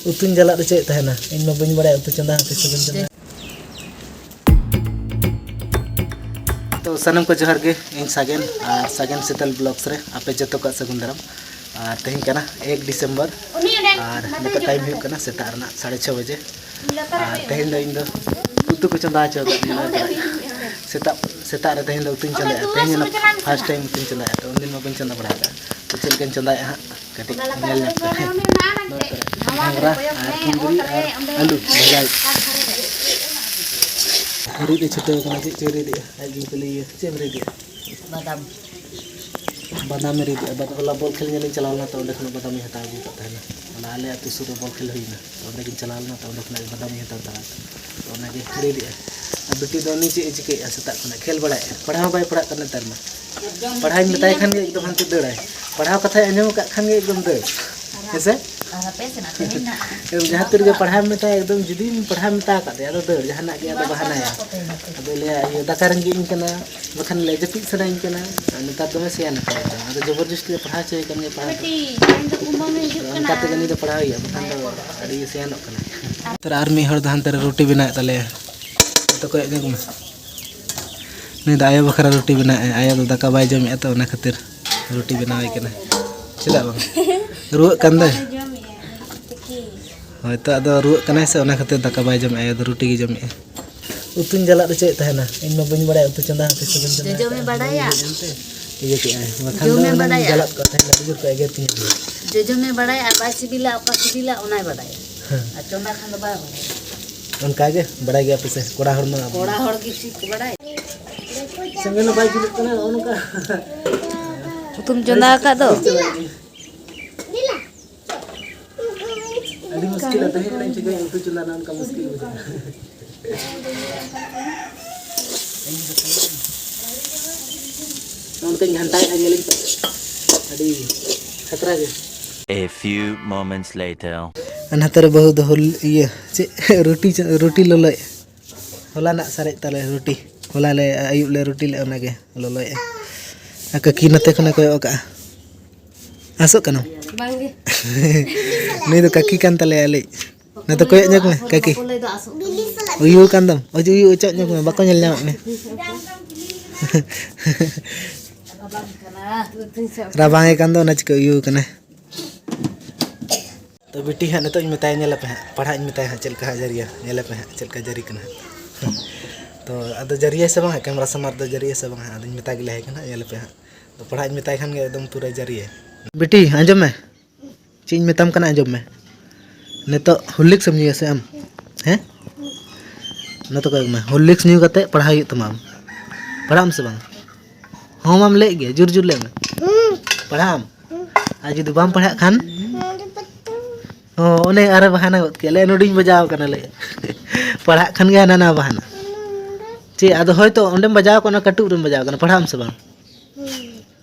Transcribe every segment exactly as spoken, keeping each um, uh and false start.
ᱩᱛᱩᱧ ᱡᱟᱞᱟᱫ ᱦᱚᱪᱚᱭᱮᱫ ᱛᱟᱦᱮᱱᱟ, ᱤᱧ ᱢᱟ ᱵᱟᱹᱧ ᱵᱟᱲᱟᱭᱟ ᱩᱛᱩ ᱪᱚᱸᱫᱟ ᱦᱚᱸ ᱛᱤᱥ ᱦᱚᱸ ᱵᱟᱹᱧ ᱪᱚᱸᱫᱟ᱾ ᱛᱚ ᱥᱟᱱᱟᱢ ᱠᱚ ᱡᱚᱦᱟᱨ ᱜᱮ, ᱤᱧ ᱥᱟᱜᱮᱱ ᱟᱨ ᱥᱟᱜᱮᱱ ᱥᱤᱛᱟᱞ ᱵᱞᱚᱜᱥ ᱨᱮ ᱟᱯᱮ ᱡᱚᱛᱚ ᱠᱚᱣᱟᱜ ᱥᱟᱹᱜᱩᱱ ᱫᱟᱨᱟᱢ᱾ ᱟᱨ ᱛᱮᱦᱮᱧ ᱠᱟᱱᱟ ᱮᱠ ᱰᱤᱥᱮᱢᱵᱚᱨ, ᱟᱨ ᱱᱤᱛᱚᱜ ᱴᱟᱭᱤᱢ ᱦᱩᱭᱩᱜ ᱠᱟᱱᱟ ᱥᱮᱛᱟᱜ ᱨᱮᱱᱟᱜ ᱥᱟᱲᱮ ᱪᱷᱚ ᱵᱟᱡᱮ᱾ ᱟᱨ ᱛᱮᱦᱮᱧ ᱫᱚ ᱤᱧ ᱫᱚ ᱩᱛᱩ ᱠᱚ ᱪᱚᱸᱫᱟ ᱦᱚᱪᱚ ᱟᱠᱟᱫ ᱛᱤᱧᱟ᱾ ᱥᱮᱛᱟᱜ ᱥᱮᱛᱟᱜ ᱨᱮ ᱛᱮᱦᱮᱧ ᱫᱚ ᱩᱛᱩᱧ ᱪᱚᱸᱫᱟᱭᱟ, ᱛᱮᱦᱮᱧ ᱚᱱᱟ ᱯᱷᱟᱥᱴ ᱴᱟᱭᱤᱢ ᱩᱛᱩᱧ ᱪᱚᱸᱫᱟᱭᱟ, ᱛᱚ ᱩᱱᱫᱤᱱ ᱢᱟ ᱵᱟᱹᱧ ᱪᱚᱸᱫᱟ ᱵᱟᱲᱟ ᱟᱠᱟᱫᱼᱟ᱾ ᱛᱚ ᱪᱮᱫ ᱞᱮᱠᱟᱧ ᱪᱚᱸᱫᱟᱭᱟ ᱦᱟᱸᱜ ᱠᱟᱹᱴᱤᱡ ᱧᱮᱞ ᱧᱚᱜ ᱯᱮ᱾ ᱱᱚᱣᱟ ᱠᱚᱨᱮ ᱜᱷᱟᱸᱜᱽᱨᱟ ᱟᱨ ᱠᱩᱸᱫᱽᱨᱤ ᱟᱨ ᱟᱹᱞᱩ ᱵᱷᱟᱡᱟᱭ᱾ ᱨᱤᱫ ᱮ ᱪᱷᱩᱴᱟᱹᱣ ᱠᱟᱱᱟ, ᱪᱮᱫ ᱪᱚᱭ ᱨᱤᱫᱮᱜᱼᱟ? ᱟᱡ ᱜᱮ ᱠᱩᱞᱤᱭᱮᱭᱟ, "ᱪᱮᱫ ᱮᱢ ᱨᱤᱫᱮᱜᱼᱟ?" ᱵᱟᱫᱟᱢ᱾ ᱵᱟᱫᱟᱢ ᱮ ᱨᱤᱫᱮᱜᱼᱟ᱾ ᱵᱟᱫ-, ᱦᱚᱞᱟ ᱵᱚᱞ ᱠᱷᱮᱞ ᱧᱮᱞᱤᱧ ᱪᱟᱞᱟᱣ ᱞᱮᱱᱟ, ᱛᱚ ᱚᱸᱰᱮ ᱠᱷᱚᱱᱟᱜ ᱵᱟᱫᱟᱢᱤᱧ ᱦᱟᱛᱟᱣ ᱟᱹᱜᱩ ᱟᱠᱟᱫ ᱛᱟᱦᱮᱱᱟ᱾ ᱦᱚᱞᱟ ᱟᱞᱮ ᱟᱹᱛᱩ ᱥᱩᱨ ᱨᱮ ᱵᱚᱞ ᱠᱷᱮᱞ ᱦᱩᱭᱱᱟ, ᱛᱚ ᱚᱸᱰᱮ ᱜᱤᱧ ᱪᱟᱞᱟᱣ ᱞᱮᱱᱟ, ᱛᱚ ᱚᱸᱰᱮ ᱠᱷᱚᱱᱟᱜ ᱜᱮ ᱵᱟᱫᱟᱢᱤᱧ ᱦᱟᱛᱟᱣ ᱛᱚᱨᱟ ᱟᱠᱟᱫᱟ᱾ ᱛᱚ ᱚᱱᱟᱜᱮ ᱨᱤᱫᱮᱜᱼᱟ᱾ ᱟᱨ ᱵᱤᱴᱤ ᱫᱚ ᱩᱱᱤ ᱪᱮᱫ ᱮ ᱪᱤᱠᱟᱹᱭᱮᱫᱼᱟ? ᱥᱮᱛᱟᱜ ᱠᱷᱚᱱᱟᱜ ᱠᱷᱮᱞ ᱵᱟᱲᱟᱭᱮᱫᱼᱟ, ᱯᱟᱲᱦᱟᱣ ᱦᱚᱸ ᱵᱟᱭ ᱯᱟᱲᱦᱟᱜ ᱠᱟᱱᱟ ᱱᱮᱛᱟᱨ ᱢᱟ᱾ ᱯᱟᱲᱦᱟᱣᱤᱧ ᱢᱮᱛᱟᱭ ᱠᱷᱟᱱ ᱜᱮ ᱮᱠᱫᱚᱢ ᱦᱟᱱᱛᱮ ᱫᱟᱹᱲᱟᱭ, ᱯᱟᱲᱦᱟᱣ ᱠᱟᱛᱷᱟᱭ ᱟᱸᱡᱚᱢ ᱟᱠᱟᱫ ᱠᱷᱟᱱ ᱜᱮ ᱮᱠᱫᱚᱢ ᱫᱟᱹᱲ᱾ ᱦᱮᱸᱥᱮ? ᱟᱨ ᱟᱯᱮ ᱥᱮᱱᱟᱜ ᱛᱮᱦᱮᱧ ᱱᱟᱜ ᱡᱟᱦᱟᱸ ᱛᱤ ᱨᱮᱜᱮ ᱯᱟᱲᱦᱟᱣ ᱢᱮᱛᱟᱭᱟ, ᱮᱠᱫᱚᱢ ᱡᱩᱫᱤᱢ ᱯᱟᱲᱦᱟᱣ ᱢᱮᱛᱟ ᱟᱠᱟᱫᱮᱭᱟ, ᱟᱫᱚ ᱫᱟᱹᱲ, ᱡᱟᱦᱟᱱᱟᱜ ᱜᱮ ᱟᱫᱚ ᱵᱟᱦᱟᱱᱟᱭᱟ᱾ ᱟᱫᱚᱭ ᱞᱟᱹᱭᱟ, "ᱤᱭᱟᱹ, ᱫᱟᱠᱟ ᱨᱮᱸᱜᱮᱡ ᱤᱧ ᱠᱟᱱᱟ, ᱵᱟᱠᱷᱟᱱ ᱞᱟᱹᱭᱟ ᱡᱟᱹᱯᱤᱫ ᱥᱟᱱᱟᱧ ᱠᱟᱱᱟ᱾" ᱟᱨ ᱱᱮᱛᱟᱨ ᱫᱚᱢᱮ ᱥᱮᱭᱟᱱ ᱟᱠᱟᱱᱟ, ᱟᱫᱚ ᱡᱚᱵᱚᱨ ᱡᱚᱥᱛᱤ ᱞᱮ ᱯᱟᱲᱦᱟᱣ ᱦᱚᱪᱚᱭᱮ ᱠᱟᱱ ᱜᱮᱭᱟ, ᱯᱟᱲᱦᱟᱣ ᱫᱚ᱾ ᱚᱱᱠᱟ ᱛᱮᱜᱮ ᱩᱱᱤ ᱫᱚ ᱯᱟᱲᱦᱟᱣ ᱦᱩᱭᱩᱜᱼᱟ, ᱵᱟᱠᱷᱟᱱ ᱫᱚ ᱟᱹᱰᱤ ᱥᱮᱭᱟᱱᱚᱜ ᱠᱟᱱᱟ᱾ ᱛᱟᱨ ᱟᱨ ᱢᱤᱫ ᱦᱚᱲ ᱫᱚ ᱦᱟᱱᱛᱮ ᱨᱮ ᱨᱩᱴᱤ ᱵᱮᱱᱟᱣᱮᱫ ᱛᱟᱞᱮᱭᱟ, ᱟᱫᱚ ᱠᱚᱭᱚᱜ ᱧᱚᱜ ᱢᱮ᱾ ᱱᱩᱭ ᱫᱚ ᱟᱭᱳ ᱵᱟᱠᱷᱨᱟ ᱨᱩᱴᱤ ᱵᱮᱱᱟᱣᱮᱫᱼᱟᱭ᱾ ᱟᱭᱳ ᱫᱚ ᱫᱟᱠᱟ ᱵᱟᱭ ᱡᱚᱢᱮᱫᱼᱟ, ᱛᱚ ᱚᱱᱟ ᱠᱷᱟᱹᱛᱤᱨ ᱨᱩᱴᱤ ᱵᱮᱱᱟᱣ ᱟᱭ ᱠᱟᱱᱟ᱾ ᱪᱮᱫᱟᱜ ᱵᱟᱝ? ᱨᱩᱣᱟᱹᱜ ᱠᱟᱱ ᱫᱚᱭ᱾ ᱦᱳᱭᱛᱳ ᱟᱫᱚ ᱨᱩᱣᱟᱹᱜ ᱠᱟᱱᱟᱭ ᱥᱮ, ᱚᱱᱟ ᱠᱷᱟᱹᱛᱤᱨ ᱫᱟᱠᱟ ᱵᱟᱭ ᱡᱚᱢᱮᱫᱼᱟ, ᱟᱭᱳ ᱫᱚ ᱨᱩᱴᱤ ᱜᱮ ᱡᱚᱢᱮᱫᱼᱟ᱾ ᱩᱛᱩᱧ ᱡᱟᱞᱟᱫ ᱦᱚᱪᱚᱭᱮᱫ ᱛᱟᱦᱮᱱᱟ, ᱤᱧ ᱢᱟ ᱵᱟᱹᱧ ᱵᱟᱲᱟᱭᱟ ᱩᱛᱩ ᱪᱚᱸᱫᱟ ᱦᱚᱸ ᱛᱤᱥ ᱦᱚᱸ ᱵᱟᱹᱧ ᱪᱚᱸᱫᱟ ᱡᱚᱡᱚᱢᱮ ᱟᱠᱟᱫᱼᱟ᱾ ᱵᱟᱲᱟᱭᱟ? ᱤᱭᱟᱹ ᱠᱮᱜᱼᱟᱭ, ᱵᱟᱠᱷᱟᱱ ᱫᱚ ᱡᱚᱢᱮ ᱦᱩᱱᱟᱹᱝ ᱵᱟᱲᱟᱭᱟ? ᱡᱟᱞᱟᱫ ᱠᱚᱜᱼᱟ, ᱛᱟᱦᱮᱱᱟ ᱟᱹᱰᱤ ᱡᱳᱨ ᱠᱚ ᱮᱜᱮᱨ ᱠᱤᱧᱟ᱾ ᱡᱚᱡᱚᱢᱮ ᱵᱟᱲᱟᱭᱟ ᱟᱨ ᱵᱟᱭ ᱥᱤᱵᱤᱞᱟ, ᱚᱠᱟ ᱥᱤᱵᱤᱞᱟ ᱚᱱᱟᱭ ᱵᱟᱲᱟᱭᱟ᱾ ᱦᱮᱸ᱾ ᱟᱨ ᱪᱚᱸᱫᱟ ᱠᱷᱟᱱ ᱫᱚ ᱵᱟᱭ ᱵᱟᱲᱟᱭᱟ᱾ ᱚᱱᱠᱟ ᱜᱮ ᱵᱟᱲᱟᱭ ᱜᱮᱭᱟ ᱯᱮ ᱥᱮ, ᱠᱚᱲᱟ ᱦᱚᱲ ᱢᱟ᱾ ᱠᱚᱲᱟ ᱦᱚᱲ ᱜᱮ ᱪᱮᱫ ᱠᱚ ᱵᱟᱲᱟᱭ? ᱥᱮᱸᱜᱮᱞ ᱦᱚᱸ ᱵᱟᱭ ᱡᱩᱞᱩᱜ ᱠᱟᱱᱟ, ᱱᱚᱜᱼᱚ ᱱᱚᱝᱠᱟ᱾ ᱩᱛᱩᱢ ᱪᱚᱸᱫᱟ ᱟᱠᱟᱫ ᱫᱚ? ᱟᱹᱰᱤ ᱢᱩᱥᱠᱤᱞᱟ, ᱛᱮᱦᱮᱧ ᱢᱟᱱᱮ ᱪᱤᱠᱟᱹᱧ ᱩᱛᱩ ᱪᱚᱸᱫᱟ, ᱱᱚᱝᱠᱟ ᱢᱩᱥᱠᱤᱞ ᱵᱩᱡᱷᱟᱹᱜᱼᱟ᱾ ᱱᱚᱜᱼᱚ ᱱᱚᱝᱠᱟᱧ ᱜᱷᱟᱱᱴᱟᱭᱮᱫᱼᱟ, ᱧᱮᱞᱤᱧ ᱯᱮ᱾ ᱟᱹᱰᱤ ᱠᱷᱟᱛᱨᱟ ᱜᱮ᱾ A few moments later. ᱟᱨ ᱱᱟᱛᱮ ᱨᱮ ᱵᱟᱹᱦᱩ ᱫᱚ ᱦᱩᱞ-, ᱤᱭᱟᱹ, ᱪᱮᱫ, ᱨᱩᱴᱤ ᱪᱚ-, ᱨᱩᱴᱤ ᱞᱚᱞᱚᱭᱮᱫᱼᱟ᱾ ᱦᱚᱞᱟᱱᱟᱜ ᱥᱟᱨᱮᱡ ᱛᱟᱞᱮ ᱨᱩᱴᱤ᱾ ᱦᱚᱞᱟ ᱞᱮ, ᱟᱹᱭᱩᱵ ᱞᱮ ᱨᱩᱴᱤ ᱞᱮᱫᱼᱟ, ᱚᱱᱟᱜᱮ ᱞᱚᱞᱚᱭᱮᱫᱼᱟ᱾ ᱟᱨ ᱠᱟᱹᱠᱤ ᱱᱚᱛᱮ ᱠᱷᱚᱱᱮ ᱠᱚᱭᱚᱜ ᱟᱠᱟᱫᱼᱟ᱾ ᱟᱥᱚᱜ ᱠᱟᱱᱟᱢ? ᱵᱟᱝᱜᱮ᱾ ᱱᱩᱭ ᱫᱚ ᱠᱟᱹᱠᱤ ᱠᱟᱱ ᱛᱟᱞᱮᱭᱟ ᱟᱞᱮ᱾ ᱱᱚᱛᱮ ᱠᱚᱭᱚᱜ ᱧᱚᱜ ᱢᱮ, ᱠᱟᱹᱠᱤ᱾ ᱵᱟᱠᱚ ᱞᱟᱹᱭ ᱫᱚ ᱟᱥᱚᱜ ᱠᱟᱱᱟ᱾ ᱩᱭᱩ ᱠᱟᱱ ᱫᱚᱢ, ᱚᱡᱚ ᱩᱭᱩ ᱚᱪᱚᱜ ᱧᱚᱜ ᱢᱮ, ᱵᱟᱠᱚ ᱧᱮᱞ ᱧᱟᱢᱮᱫ ᱢᱮ᱾ ᱨᱟᱵᱟᱝ ᱠᱟᱱᱟ᱾ ᱨᱟᱵᱟᱝ ᱮ ᱠᱟᱱ ᱫᱚ, ᱚᱱᱟ ᱪᱤᱠᱟᱹ ᱩᱭᱩ ᱠᱟᱱᱟ᱾ ᱛᱚ ᱵᱤᱴᱤ ᱦᱟᱸᱜ ᱱᱤᱛᱚᱜ ᱤᱧ ᱢᱮᱛᱟᱭᱟ, ᱧᱮᱞ ᱟᱯᱮ ᱦᱟᱸᱜ, ᱯᱟᱲᱦᱟᱜ ᱤᱧ ᱢᱮᱛᱟᱭᱟ ᱦᱟᱸᱜ, ᱪᱮᱫ ᱞᱮᱠᱟ ᱦᱟᱸᱜ ᱡᱟᱹᱨᱤᱭᱟ, ᱧᱮᱞ ᱟᱯᱮ ᱦᱟᱸᱜ ᱪᱮᱫ ᱞᱮᱠᱟ ᱡᱟᱹᱨᱤ ᱠᱟᱱᱟ ᱦᱟᱸᱜ᱾ ᱛᱚ ᱟᱫᱚ ᱡᱟᱹᱨᱤᱭᱟᱭ ᱥᱮ ᱵᱟᱝ ᱦᱟᱸᱜ, ᱠᱮᱢᱨᱟ ᱥᱟᱢᱟᱝ ᱨᱮᱫᱚ ᱡᱟᱹᱨᱤᱭᱟᱭ ᱥᱮ ᱵᱟᱝ ᱦᱟᱸᱜ, ᱟᱫᱚᱧ ᱢᱮᱛᱟ ᱜᱮᱞᱮ ᱦᱟᱸᱜ ᱠᱟᱱᱟ, ᱧᱮᱞ ᱟᱯᱮ ᱦᱟᱸᱜ᱾ ᱛᱚ ᱯᱟᱲᱦᱟᱜ ᱤᱧ ᱢᱮᱛᱟᱭ ᱠᱷᱟᱱ ᱜᱮ ᱮᱠᱫᱚᱢ ᱯᱩᱨᱟᱹ ᱡᱟᱹᱨᱤᱭᱟᱭ᱾ ᱵᱤᱴᱤ, ᱟᱸᱡᱚᱢ ᱢᱮ, ᱪᱮᱫ ᱤᱧ ᱢᱮᱛᱟᱢ ᱠᱟᱱᱟ, ᱟᱸᱡᱚᱢ ᱢᱮ᱾ ᱱᱤᱛᱚᱜ ᱦᱚᱨᱞᱤᱠᱥ ᱮᱢ ᱧᱩᱭᱟ ᱥᱮ ᱟᱢ? ᱦᱮᱸ? ᱱᱚᱛᱮ ᱠᱚᱭᱚᱜ ᱢᱮ, ᱦᱚᱨᱞᱤᱠᱥ ᱧᱩ ᱠᱟᱛᱮ ᱯᱟᱲᱦᱟᱣ ᱦᱩᱭᱩᱜ ᱛᱟᱢᱟ ᱟᱢ᱾ ᱯᱟᱲᱦᱟᱜ ᱟᱢ ᱥᱮ ᱵᱟᱝ? ᱦᱚᱸ ᱢᱟᱢ ᱞᱟᱹᱭᱮᱫ ᱜᱮ, ᱡᱳᱨ ᱡᱳᱨ ᱞᱟᱹᱭ ᱢᱮ᱾ ᱯᱟᱲᱦᱟᱜ ᱟᱢ? ᱟᱨ ᱡᱩᱫᱤ ᱵᱟᱢ ᱯᱟᱲᱦᱟᱜ ᱠᱷᱟᱱ? ᱦᱚᱸ, ᱚᱱᱮ ᱟᱨᱮ ᱵᱟᱦᱟᱱᱟ ᱜᱚᱫ ᱠᱮᱫ, ᱞᱟᱹᱭ, "ᱱᱚᱰᱮᱧ ᱵᱟᱡᱟᱣ ᱠᱟᱱᱟ", ᱞᱟᱹᱭ᱾ ᱯᱟᱲᱦᱟᱜ ᱠᱷᱟᱱ ᱜᱮ ᱦᱟᱱᱟ ᱱᱟᱣᱟ ᱵᱟᱦᱟᱱᱟ᱾ ᱪᱮᱫ ᱟᱫᱚ ᱦᱚᱭᱛᱳ ᱚᱸᱰᱮᱢ ᱵᱟᱡᱟᱣ ᱠᱟᱱᱟ, ᱠᱟᱹᱴᱩᱵ ᱨᱮᱢ ᱵᱟᱡᱟᱣ ᱠᱟᱱᱟ, ᱯᱟᱲᱦᱟᱜ ᱟᱢ ᱥᱮ ᱵᱟᱝ?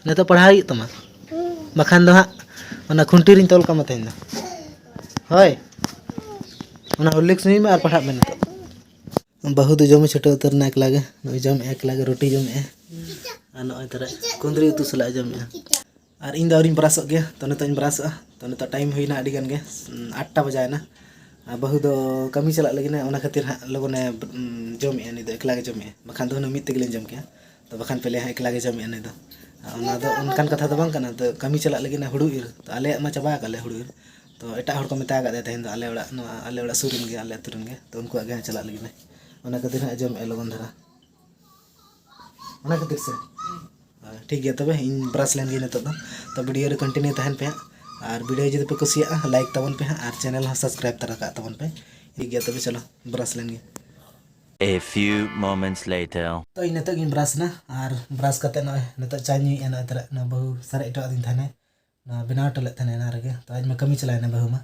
ᱱᱤᱛᱚᱜ ᱯᱟᱲᱦᱟᱣ ᱦᱩᱭᱩᱜ ᱛᱟᱢᱟ, ᱵᱟᱠᱷᱟᱱ ᱫᱚ ᱦᱟᱸᱜ ᱚᱱᱟ ᱠᱷᱩᱱᱴᱤ ᱨᱤᱧ ᱛᱚᱞ ᱠᱟᱢᱟ ᱛᱮᱦᱮᱧ ᱫᱚ᱾ ᱦᱳᱭ, ᱚᱱᱟ ᱦᱚᱨᱞᱤᱠᱥ ᱧᱩᱭ ᱢᱮ ᱟᱨ ᱯᱟᱲᱦᱟᱜ ᱢᱮ ᱱᱤᱛᱚᱜ᱾ ᱵᱟᱹᱦᱩ ᱫᱚ ᱡᱚᱢᱮ ᱪᱷᱩᱴᱟᱹᱣ ᱩᱛᱟᱹᱨ ᱮᱱᱟ ᱮᱠᱞᱟ ᱜᱮ᱾ ᱱᱚᱜᱼᱚᱭ ᱡᱚᱢᱮᱜᱼᱟ ᱮᱠᱞᱟ ᱜᱮ, ᱨᱩᱴᱤ ᱡᱚᱢᱮᱜᱼᱟ ᱟᱨ ᱱᱚᱜᱼᱚᱭ ᱛᱟᱨᱟ ᱠᱩᱸᱫᱽᱨᱤ ᱩᱛᱩ ᱥᱟᱞᱟᱜ ᱮ ᱡᱚᱢᱮᱜᱼᱟ᱾ ᱟᱨ ᱤᱧ ᱫᱚ ᱟᱹᱣᱨᱤᱧ ᱵᱨᱟᱥᱚᱜ ᱜᱮᱭᱟ, ᱛᱚ ᱱᱤᱛᱚᱜ ᱤᱧ ᱵᱨᱟᱥᱚᱜᱼᱟ᱾ ᱛᱚ ᱱᱤᱛᱚᱜ ᱴᱟᱭᱤᱢ ᱦᱩᱭᱱᱟ ᱟᱹᱰᱤ ᱜᱟᱱ ᱜᱮ, ᱟᱴᱴᱟ ᱵᱟᱡᱟᱣᱮᱱᱟ᱾ ᱟᱨ ᱵᱟᱹᱦᱩ ᱫᱚ ᱠᱟᱹᱢᱤ ᱪᱟᱞᱟᱜ ᱞᱟᱹᱜᱤᱫ ᱚᱱᱟ ᱠᱷᱟᱹᱛᱤᱨ ᱦᱟᱸᱜ ᱞᱚᱜᱚᱱᱮ ᱡᱚᱢᱮᱜᱼᱟ, ᱱᱩᱭ ᱫᱚ ᱮᱠᱞᱟ ᱜᱮ ᱡᱚᱢᱮᱜᱼᱟ, ᱵᱟᱠᱷᱟᱱ ᱫᱚ ᱦᱩᱱᱟᱹᱝ ᱢᱤᱫ ᱛᱮᱜᱮ ᱞᱤᱧ ᱡᱚᱢ ᱠᱮᱭᱟ᱾ ᱛᱚ ᱵᱟᱠᱷᱟᱱ ᱯᱮ ᱞᱟᱹᱭᱟ ᱦᱟᱸᱜ ᱮᱠᱞᱟ ᱜᱮ ᱡᱚᱢᱮᱜᱼᱟ ᱱᱩᱭ ᱫᱚ᱾ ᱟᱨ ᱚᱱᱟ ᱫᱚ ᱚᱱᱠᱟᱱ ᱠᱟᱛᱷᱟ ᱫᱚ ᱵᱟᱝ ᱠᱟᱱᱟ, ᱛᱚ ᱠᱟᱹᱢᱤ ᱪᱟᱞᱟᱜ ᱞᱟᱹᱜᱤᱫ ᱦᱟᱸᱜ ᱦᱩᱲᱩ ᱤᱨ, ᱛᱚ ᱟᱞᱮᱭᱟᱜ ᱢᱟ ᱪᱟᱵᱟ ᱟᱠᱟᱫ ᱞᱮ ᱦᱩᱲᱩ ᱤᱨ᱾ ᱛᱚ ᱮᱴᱟᱜ ᱦᱚᱲ ᱠᱚ ᱢᱮᱛᱟ ᱟᱠᱟᱫ ᱞᱮᱭᱟ ᱛᱮᱦᱮᱧ ᱫᱚ ᱟᱞᱮ ᱚᱲᱟᱜ, ᱱᱚᱣᱟ ᱟᱞᱮ ᱚᱲᱟᱜ ᱥᱩᱨ ᱨᱮᱱ ᱜᱮ, ᱟᱞᱮ ᱟᱹᱛᱩ ᱨᱮᱱ ᱜᱮ, ᱛᱚ ᱩᱱᱠᱩᱣᱟᱜ ᱜᱮ ᱦᱟᱸᱜ ᱪᱟᱞᱟᱜ ᱞᱟᱹᱜᱤᱫ ᱞᱮ, ᱚᱱᱟ ᱠᱷᱟᱹᱛᱤᱨ ᱦᱟᱸᱜ ᱡᱚᱢᱮᱜᱼᱟ ᱞᱚᱜᱚᱱ ᱫᱷᱟᱨᱟ᱾ ᱚᱱᱟ ᱠᱷᱟᱹᱛᱤᱨ ᱥᱮ? ᱦᱳᱭ, ᱴᱷᱤᱠ ᱜᱮᱭᱟ ᱛᱚᱵᱮ, ᱤᱧ ᱵᱨᱟᱥ ᱞᱮᱱ ᱜᱮ ᱱᱤᱛᱚᱜ ᱫᱚ᱾ ᱛᱚ ᱵᱷᱤᱰᱤᱭᱳ ᱨᱮ ᱠᱚᱱᱴᱤᱱᱤᱭᱩ ᱛᱟᱦᱮᱱ ᱯᱮ ᱦᱟᱸᱜ, ᱟᱨ ᱵᱷᱤᱰᱤᱭᱳ ᱡᱩᱫᱤ ᱯᱮ ᱠᱩᱥᱤᱭᱟᱜᱼᱟ, ᱞᱟᱭᱤᱠ ᱛᱟᱵᱚᱱ ᱯᱮ ᱦᱟᱸᱜ, ᱟᱨ ᱪᱮᱱᱮᱞ ᱦᱚᱸ ᱥᱟᱵᱥᱠᱨᱟᱭᱤᱵ ᱛᱟᱨᱟ ᱠᱟᱜ ᱛᱟᱵᱚᱱ ᱯᱮ᱾ ᱴᱷᱤᱠ ᱜᱮᱭᱟ ᱛᱚᱵᱮ, ᱪᱚᱞᱚ ᱵᱨᱟᱥ ᱞᱮᱱ ᱜᱮ᱾ A few moments later. ᱛᱚ ᱤᱧ ᱱᱤᱛᱚᱜ ᱜᱤᱧ ᱵᱨᱟᱥ ᱮᱱᱟ, ᱟᱨ ᱵᱨᱟᱥ ᱠᱟᱛᱮ ᱱᱚᱜᱼᱚᱭ ᱱᱤᱛᱚᱜ ᱪᱟᱧ ᱧᱩᱭᱮᱫᱼᱟ᱾ ᱱᱚᱜᱼᱚᱭ ᱛᱟᱨᱟ ᱱᱚᱣᱟ ᱵᱟᱹᱦᱩ ᱥᱟᱨᱮᱡ ᱦᱚᱴᱚ ᱟᱹᱫᱤᱧ ᱛᱟᱦᱮᱱᱟᱭ, ᱱᱚᱣᱟ ᱵᱮᱱᱟᱣ ᱦᱚᱴᱚ ᱞᱮᱫ ᱛᱟᱦᱮᱱᱟᱭ ᱮᱱᱟᱝ ᱨᱮᱜᱮ᱾ ᱛᱚ ᱟᱡ ᱢᱟ ᱠᱟᱹᱢᱤ ᱪᱟᱞᱟᱣᱮᱱᱟ ᱵᱟᱹᱦᱩ ᱢᱟ᱾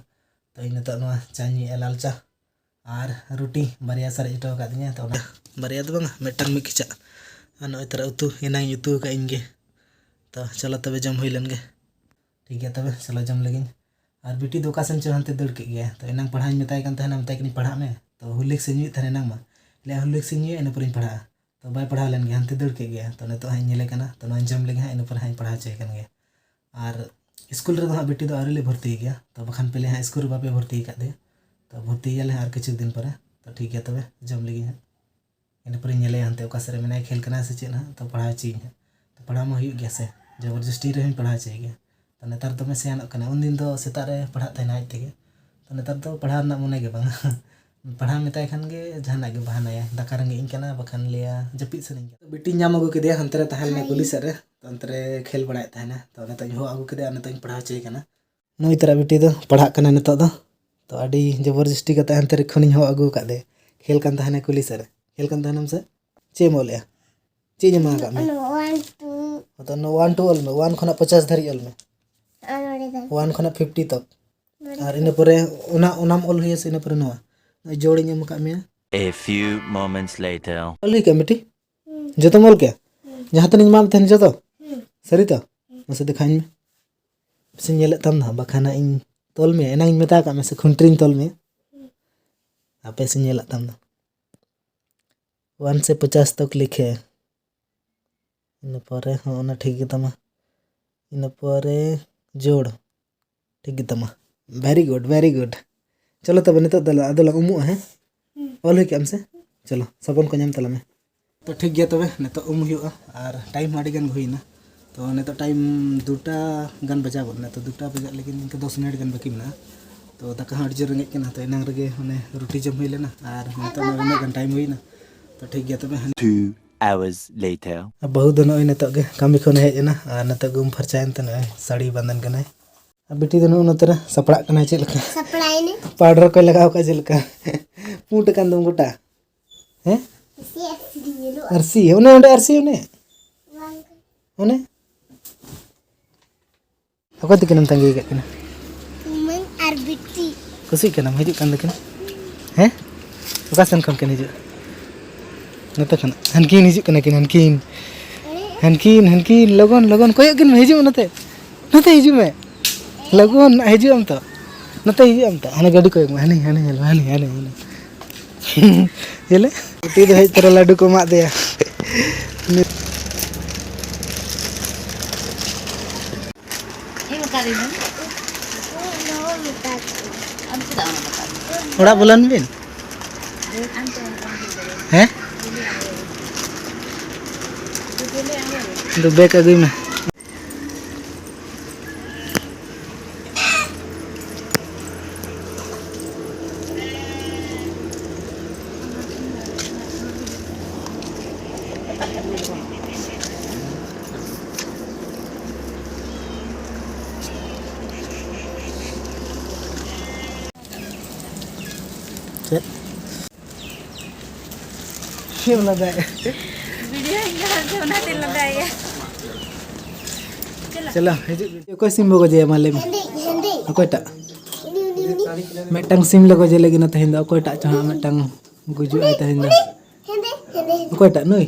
ᱛᱚ ᱤᱧ ᱱᱤᱛᱚᱜ ᱱᱚᱣᱟ ᱪᱟᱧ ᱧᱩᱭᱮᱫᱼᱟ, ᱞᱟᱞ ᱪᱟ᱾ ᱟᱨ ᱨᱩᱴᱤ ᱵᱟᱨᱭᱟ ᱥᱟᱨᱮᱡ ᱦᱚᱴᱚ ᱟᱠᱟᱫᱤᱧᱟ᱾ ᱛᱚ ᱚᱱᱟ ᱵᱟᱨᱭᱟ ᱫᱚ ᱵᱟᱝᱟ, ᱢᱤᱫᱴᱟᱝ ᱢᱤᱫ ᱠᱮᱪᱟᱜ᱾ ᱟᱨ ᱱᱚᱜᱼᱚᱭ ᱛᱟᱨᱟ ᱩᱛᱩ ᱮᱱᱟᱝ ᱤᱧ ᱩᱛᱩ ᱟᱠᱟᱫ ᱤᱧ ᱜᱮ᱾ ᱛᱚ ᱪᱚᱞᱚ ᱛᱚᱵᱮ ᱡᱚᱢ ᱦᱩᱭ ᱞᱮᱱ ᱜᱮ᱾ ᱴᱷᱤᱠ ᱜᱮᱭᱟ ᱛᱚᱵᱮ, ᱪᱚᱞᱚ ᱡᱚᱢ ᱞᱮᱜᱤᱧ᱾ ᱟᱨ ᱵᱤᱴᱤ ᱫᱚ ᱚᱠᱟ ᱥᱮᱱ ᱪᱚ ᱦᱟᱱᱛᱮ ᱫᱟᱹᱲ ᱠᱮᱫ ᱜᱮᱭᱟ᱾ ᱛᱚ ᱮᱱᱟᱝ ᱯᱟᱲᱦᱟᱜ ᱤᱧ ᱢᱮᱛᱟᱭ ᱠᱟᱱ ᱛᱟᱦᱮᱱᱟ, ᱢᱮᱛᱟᱭ ᱠᱟᱹᱱᱟᱹᱧ, "ᱯᱟᱲᱦᱟᱜ ᱢᱮ", ᱛᱚ ᱦᱚᱨᱞᱤᱠᱥ ᱮ ᱧᱩᱭᱮᱫ ᱛᱟᱦᱮᱱᱟ ᱮᱱᱟᱝ ᱢᱟ᱾ ᱞᱟᱹᱭᱟ, "ᱦᱚᱨᱞᱤᱠᱥ ᱤᱧ ᱧᱩᱭᱟ, ᱤᱱᱟᱹ ᱯᱚᱨᱮᱧ ᱯᱟᱲᱦᱟᱜᱼᱟ᱾" ᱛᱚ ᱵᱟᱭ ᱯᱟᱲᱦᱟᱣ ᱞᱮᱱ ᱜᱮᱭᱟ, ᱦᱟᱱᱛᱮ ᱫᱟᱹᱲ ᱠᱮᱫ ᱜᱮᱭᱟ᱾ ᱛᱚ ᱱᱤᱛᱚᱜ ᱦᱟᱸᱜ ᱤᱧ ᱧᱮᱞᱮ ᱠᱟᱱᱟ, ᱛᱚ ᱱᱚᱣᱟᱧ ᱡᱚᱢ ᱞᱮᱜᱮ ᱦᱟᱸᱜ, ᱤᱱᱟᱹ ᱯᱚᱨᱮ ᱦᱟᱸᱜ ᱤᱧ ᱯᱟᱲᱦᱟᱣ ᱦᱚᱪᱚᱭᱮ ᱠᱟᱱ ᱜᱮᱭᱟ᱾ ᱟᱨ ᱥᱠᱩᱞ ᱨᱮᱫᱚ ᱦᱟᱸᱜ ᱵᱤᱴᱤ ᱫᱚ ᱟᱹᱣᱨᱤ ᱞᱮ ᱵᱷᱚᱨᱛᱤᱭ ᱜᱮᱭᱟ, ᱛᱚ ᱵᱟᱠᱷᱟᱱ ᱯᱮ ᱞᱟᱹᱭᱟ ᱦᱟᱸᱜ ᱥᱠᱩᱞ ᱨᱮ ᱵᱟᱯᱮ ᱵᱷᱚᱨᱛᱤ ᱟᱠᱟᱫ ᱫᱮᱭᱟ᱾ ᱛᱚ ᱵᱷᱚᱨᱛᱤᱭᱮᱭᱟᱞᱮ ᱦᱟᱸᱜ ᱟᱨ ᱠᱤᱪᱷᱩ ᱫᱤᱱ ᱯᱚᱨᱮ᱾ ᱛᱚ ᱴᱷᱤᱠ ᱜᱮᱭᱟ ᱛᱚᱵᱮ, ᱡᱚᱢ ᱞᱮᱜᱤᱧ ᱦᱟᱸᱜ᱾ ᱤᱱᱟᱹ ᱯᱚᱨᱮᱧ ᱧᱮᱞᱮᱭᱟ ᱦᱟᱱᱛᱮ ᱚᱠᱟ ᱥᱮᱫ ᱨᱮ ᱢᱮᱱᱟᱭ, ᱠᱷᱮᱞ ᱠᱟᱱᱟᱭ ᱥᱮ ᱪᱮᱫ ᱦᱟᱸᱜ, ᱛᱚ ᱯᱟᱲᱦᱟᱣ ᱦᱚᱪᱚᱭᱤᱧ ᱦᱟᱸᱜ᱾ ᱛᱚ ᱯᱟᱲᱦᱟᱣ ᱢᱟ ᱦᱩᱭᱩᱜ ᱜᱮᱭᱟ ᱥᱮ, ᱡᱚᱵᱚᱨᱡᱚᱥᱴᱤ ᱨᱮᱦᱚᱸᱧ ᱯᱟᱲᱦᱟᱣ ᱦᱚᱪᱚᱭ ᱜᱮᱭᱟ᱾ ᱛᱚ ᱱᱮᱛᱟᱨ ᱫᱚᱢᱮ ᱥᱮᱭᱟᱱᱚᱜ ᱠᱟᱱᱟ, ᱩᱱᱫᱤᱱ ᱫᱚ ᱥᱮᱛᱟᱜ ᱨᱮ ᱯᱟᱲᱦᱟᱜ ᱛᱟᱦᱮᱱᱟ ᱟᱡ ᱛᱮᱜᱮ᱾ ᱛᱚ ᱱᱮᱛᱟᱨ ᱫᱚ ᱯᱟᱲᱦᱟᱣ ᱨᱮᱱᱟᱜ ᱢᱚᱱᱮ ᱜᱮ ᱵᱟᱝ᱾ ᱯᱟᱲᱦᱟᱣ ᱢᱮᱛᱟᱭ ᱠᱷᱟᱱ ᱜᱮ ᱡᱟᱦᱟᱱᱟᱜ ᱜᱮ ᱵᱟᱦᱟᱱᱟᱭᱟ, ᱫᱟᱠᱟ ᱨᱮᱸᱜᱮᱡ ᱤᱧ ᱠᱟᱱᱟ, ᱵᱟᱠᱷᱟᱱ ᱞᱟᱹᱭᱟ ᱡᱟᱹᱯᱤᱫ ᱥᱟᱱᱟᱧ ᱠᱟᱱᱟ᱾ ᱵᱤᱴᱤᱧ ᱧᱟᱢ ᱟᱹᱜᱩ ᱠᱮᱫᱮᱭᱟ, ᱦᱟᱱᱛᱮ ᱨᱮ ᱛᱟᱦᱮᱸ ᱞᱮᱱᱟ ᱠᱩᱞᱦᱤ ᱥᱮᱫ ᱨᱮ, ᱛᱚ ᱚᱱᱛᱮ ᱨᱮ ᱠᱷᱮᱞ ᱵᱟᱲᱟᱭᱮᱫ ᱛᱟᱦᱮᱱᱟ᱾ ᱛᱚ ᱱᱤᱛᱚᱜ ᱤᱧ ᱦᱚᱦᱚ ᱟᱹᱜᱩ ᱠᱮᱫᱮᱭᱟ, ᱱᱤᱛᱚᱜ ᱤᱧ ᱯᱟᱲᱦᱟᱣ ᱦᱚᱪᱚᱭᱮ ᱠᱟᱱᱟ᱾ ᱱᱩᱭ ᱛᱟᱨᱟ ᱵᱤᱴᱤ ᱫᱚ ᱯᱟᱲᱦᱟᱜ ᱠᱟᱱᱟᱭ ᱱᱤᱛᱚᱜ ᱫᱚ᱾ ᱛᱚ ᱟᱹᱰᱤ ᱡᱚᱵᱚᱨᱡᱚᱥᱴᱤ ᱠᱟᱛᱮ ᱦᱟᱱᱛᱮ ᱨᱮ ᱠᱷᱚᱱᱤᱧ ᱦᱚᱦᱚ ᱟᱹᱜᱩ ᱟᱠᱟᱫ ᱫᱮ᱾ ᱠᱷᱮᱞ ᱠᱟᱱ ᱛᱟᱦᱮᱱᱟ ᱠᱩᱞᱦᱤ ᱥᱮᱫ ᱨᱮ᱾ ᱠᱷᱮᱞ ᱠᱟᱱ ᱛᱟᱦᱮᱱᱟᱢ ᱥᱮ? ᱪᱮᱫ ᱮᱢ ᱚᱞᱮᱜᱼᱟ? ᱪᱮᱫ ᱤᱧ ᱮᱢᱟ ᱟᱠᱟᱫ ᱢᱮ? ᱚᱱᱟ one, two᱾ ᱦᱚᱸ, ᱛᱚ ᱱᱚᱣᱟ one to ᱚᱞ ᱢᱮ, one ᱠᱷᱚᱱᱟᱜ ᱯᱚᱪᱟᱥ ᱫᱷᱟᱹᱨᱤᱡ ᱚᱞ ᱢᱮ᱾ ᱟᱨ ᱱᱚᱰᱮ ᱫᱚ one ᱠᱷᱚᱱᱟᱜ fifty ᱛᱚᱠ᱾ ᱱᱚᱰᱮ ᱟᱨ ᱫᱚ ᱤᱱᱟᱹ ᱯᱚᱨᱮ ᱚᱱᱟ, ᱚᱱᱟᱢ ᱚᱞ ᱦᱩᱭᱟ ᱥᱮ, ᱤᱱᱟᱹ ᱯᱚᱨᱮ ᱱᱚᱣᱟ᱾ ᱱᱚᱜᱼᱚᱭ ᱡᱳᱲᱤᱧ ᱮᱢ ᱟᱠᱟᱫ ᱢᱮᱭᱟ᱾ A few moments later. ᱚᱞ ᱦᱩᱭ ᱠᱮᱫᱟ ᱢᱤᱫᱴᱤᱡ? ᱦᱩᱸ᱾ ᱡᱚᱛᱚᱢ ᱚᱞ ᱠᱮᱫᱟ? ᱦᱩᱸ᱾ ᱡᱟᱦᱟᱸ ᱛᱤᱱᱟᱹᱜ ᱤᱧ ᱮᱢᱟᱫ ᱢᱮ ᱛᱟᱦᱮᱱ ᱡᱚᱛᱚ? ᱦᱩᱸ᱾ ᱥᱟᱹᱨᱤ ᱛᱚ? ᱦᱩᱸ᱾ ᱢᱟᱥᱮ ᱫᱮᱠᱷᱟᱣᱟᱹᱧ ᱢᱮ᱾ ᱯᱮᱥᱮᱧ ᱧᱮᱞᱮᱫ ᱛᱟᱢ ᱫᱚ ᱦᱟᱸᱜ, ᱵᱟᱠᱷᱟᱱ ᱦᱟᱸᱜ ᱤᱧ ᱛᱚᱞ ᱢᱮᱭᱟ᱾ ᱮᱱᱟᱝ ᱤᱧ ᱢᱮᱛᱟ ᱟᱠᱟᱫ ᱢᱮᱭᱟ ᱥᱮ ᱠᱷᱩᱱᱴᱤ ᱨᱤᱧ ᱛᱚᱞ ᱢᱮᱭᱟ? ᱦᱩᱸ᱾ ᱦᱟᱯᱮ ᱥᱮᱧ ᱧᱮᱞᱮᱫ ᱛᱟᱢ ᱫᱚ᱾ One ᱥᱮ ᱯᱚᱪᱟᱥ ᱛᱚᱠ ᱞᱤᱠᱷᱮ᱾ ᱤᱱᱟᱹ ᱯᱚᱨᱮ ᱦᱚᱸ ᱚᱱᱟ ᱴᱷᱤᱠ ᱜᱮᱛᱟᱢᱟ᱾ ᱤᱱᱟᱹ ᱯᱚᱨᱮ ᱡᱳᱲ᱾ ᱴᱷᱤᱠ ᱜᱮᱛᱟᱢᱟ᱾ Very good, very good. ᱪᱚᱞᱚ ᱛᱚᱵᱮ ᱱᱤᱛᱚᱜ ᱫᱚ ᱟᱫᱚ ᱞᱟᱝ ᱩᱢᱩᱜᱼᱟ, ᱦᱮᱸ? ᱦᱩᱸ᱾ ᱚᱞ ᱦᱩᱭ ᱠᱮᱫᱟᱢ ᱥᱮ? ᱪᱚᱞᱚ, ᱥᱟᱵᱚᱱ ᱠᱚ ᱧᱟᱢ ᱛᱟᱞᱟᱝ ᱢᱮ᱾ ᱛᱚ ᱴᱷᱤᱠ ᱜᱮᱭᱟ ᱛᱚᱵᱮ, ᱱᱤᱛᱚᱜ ᱩᱢ ᱦᱩᱭᱩᱜᱼᱟ᱾ ᱟᱨ time ᱦᱚᱸ ᱟᱹᱰᱤ ᱜᱟᱱ ᱜᱮ ᱦᱩᱭᱱᱟ᱾ ᱛᱚ ᱱᱤᱛᱚᱜ time ᱫᱩᱴᱟ ᱜᱟᱱ ᱵᱟᱡᱟᱣ ᱜᱚᱫ ᱮᱱᱟ᱾ ᱛᱚ ᱫᱩᱴᱟ ᱵᱟᱡᱟᱜ ᱞᱟᱹᱜᱤᱫ ᱤᱱᱠᱟᱹ ᱫᱚᱥ ᱢᱤᱱᱤᱴ ᱜᱟᱱ ᱵᱟᱹᱠᱤ ᱢᱮᱱᱟᱜᱼᱟ᱾ ᱛᱚ ᱫᱟᱠᱟ ᱦᱚᱸ ᱟᱹᱰᱤ ᱡᱳᱨ ᱨᱮᱸᱜᱮᱡ ᱠᱟᱱᱟ᱾ ᱛᱚ ᱮᱱᱟᱝ ᱨᱮᱜᱮ ᱚᱱᱮ ᱨᱩᱴᱤ ᱡᱚᱢ ᱦᱩᱭ ᱞᱮᱱᱟ᱾ ᱟᱨ ᱱᱤᱛᱚᱜ ᱢᱟ ᱩᱱᱟᱹᱜ ᱜᱟᱱ time ᱦᱩᱭᱱᱟ᱾ ᱛᱚ ᱴᱷᱤᱠ ᱜᱮᱭᱟ ᱛᱚᱵᱮ, ᱦᱟᱱᱮ Two hours later. ᱟᱨ ᱵᱟᱹᱦᱩ ᱫᱚ ᱱᱚᱜᱼᱚᱭ ᱱᱤᱛᱚᱜ ᱜᱮ ᱠᱟᱹᱢᱤ ᱠᱷᱚᱱᱮ ᱦᱮᱡ ᱮᱱᱟ ᱟᱨ ᱱᱤᱛᱚᱜ ᱜᱮ ᱩᱢ ᱯᱷᱟᱨᱪᱟᱭᱮᱱ ᱛᱮ ᱱᱚᱜᱼᱚᱭ ᱥᱟᱹᱲᱤ ᱵᱟᱸᱫᱮᱱ ᱠᱟᱱᱟᱭ᱾ ᱟᱨ ᱵᱤᱴᱤ ᱫᱚ ᱱᱚᱜᱼᱚ ᱱᱚᱛᱮ ᱨᱮ ᱥᱟᱯᱲᱟᱜ ᱠᱟᱱᱟᱭ᱾ ᱪᱮᱫ ᱞᱮᱠᱟ? ᱥᱟᱯᱲᱟᱭᱮᱱᱟᱹᱧ᱾ Powder ᱠᱚᱭ ᱞᱟᱜᱟᱣ ᱠᱟᱜᱼᱟ ᱪᱮᱫ ᱞᱮᱠᱟ? ᱯᱩᱸᱰ ᱟᱠᱟᱱ ᱫᱚᱢ ᱜᱚᱴᱟ᱾ ᱦᱮᱸ? ᱥᱮ ᱟᱨᱥᱤ ᱧᱮᱞᱚᱜᱼᱟ᱾ ᱟᱨᱥᱤ, ᱚᱱᱮ ᱚᱸᱰᱮ ᱟᱨᱥᱤ ᱚᱱᱮ᱾ ᱵᱟᱝ᱾ ᱚᱱᱮ? ᱚᱠᱚᱭ ᱛᱟᱹᱠᱤᱱᱮᱢ ᱛᱟᱺᱜᱤ ᱟᱠᱟᱫ ᱠᱤᱱᱟ? ᱠᱩᱢᱟᱹᱝ ᱟᱨ ᱵᱤᱴᱤ᱾ ᱠᱩᱥᱤᱜ ᱠᱟᱱᱟᱢ? ᱦᱤᱡᱩᱜ ᱠᱟᱱ ᱫᱚᱠᱤᱱ᱾ ᱦᱮᱸ? ᱚᱠᱟ ᱥᱮᱱ ᱠᱷᱚᱱ ᱠᱤᱱ ᱦᱤᱡᱩᱜᱼᱟ? ᱱᱚᱛᱮ ᱠᱷᱚᱱ᱾ ᱦᱟᱱᱠᱤᱱ ᱦᱤᱡᱩᱜ ᱠᱟᱱᱟ ᱠᱤᱱ, ᱦᱟᱱᱠᱤᱱ᱾ ᱦᱟᱱᱠᱤᱱ, ᱦᱟᱱᱠᱤᱱ, ᱞᱚᱜᱚᱱ, ᱞᱚᱜᱚᱱ᱾ ᱠᱚᱭᱚᱜ ᱠᱤᱱ ᱢᱮ, ᱦᱤᱡᱩᱜ ᱢᱮ ᱱᱚᱛᱮ᱾ ᱱᱚᱛᱮ ᱦᱤᱡᱩᱜ ᱢᱮ᱾ ᱞᱚᱜᱚᱱ ᱦᱤᱡᱩᱜ ᱟᱢ ᱛᱚ᱾ ᱱᱚᱛᱮ ᱦᱤᱡᱩᱜ ᱟᱢ ᱛᱚ᱾ ᱦᱟᱱᱮ ᱜᱟᱹᱰᱤ ᱠᱚᱭᱚᱜ ᱢᱮ᱾ ᱦᱟᱱᱮ, ᱦᱟᱱᱮ ᱧᱮᱞ ᱢᱮ, ᱦᱟᱱᱮ, ᱦᱟᱱᱮ, ᱦᱟᱱᱮ᱾ ᱪᱮᱞᱮ? ᱵᱤᱴᱤ ᱫᱚ ᱦᱮᱡ ᱛᱚᱨᱟ ᱞᱟᱹᱰᱩ ᱠᱚ ᱮᱢᱟᱫ ᱫᱮᱭᱟ᱾ ᱚᱲᱟᱜ ᱵᱚᱞᱚᱱ ᱵᱤᱱ᱾ ᱦᱮᱸ? ᱫᱩ ᱵᱮᱜᱽ ᱟᱹᱜᱩᱭ ᱢᱮ᱾ ᱪᱮᱫ? ᱪᱮᱫ ᱮᱢ ᱞᱟᱜᱟᱭᱮᱫ? ᱵᱷᱤᱰᱤᱭᱳᱧ ᱞᱟᱜᱟᱣ ᱠᱮᱫᱟ, ᱚᱱᱟᱛᱮᱧ ᱞᱟᱜᱟᱭᱮᱫᱼᱟ᱾ ᱪᱚᱞᱚ᱾ ᱪᱚᱞᱚ, ᱦᱤᱡᱩᱜ ᱵᱤᱱ᱾ ᱚᱠᱚᱭ ᱥᱤᱢ ᱵᱚ ᱜᱚᱡᱮᱭᱟ, ᱢᱟ ᱞᱟᱹᱭ ᱢᱮ? ᱚᱠᱚᱭᱴᱟᱜ? ᱢᱤᱫᱴᱟᱝ ᱥᱤᱢ ᱞᱮ ᱜᱚᱡᱮ ᱞᱟᱹᱜᱤᱫ ᱱᱟ ᱛᱮᱦᱮᱧ ᱫᱚ᱾ ᱚᱠᱚᱭᱴᱟᱜ ᱪᱚ ᱦᱟᱸᱜ ᱢᱤᱫᱴᱟᱝ ᱜᱩᱡᱩᱜ ᱟᱭ ᱛᱮᱦᱮᱧ ᱫᱚ᱾ ᱚᱠᱚᱭᱴᱟᱜ ᱱᱩᱭ?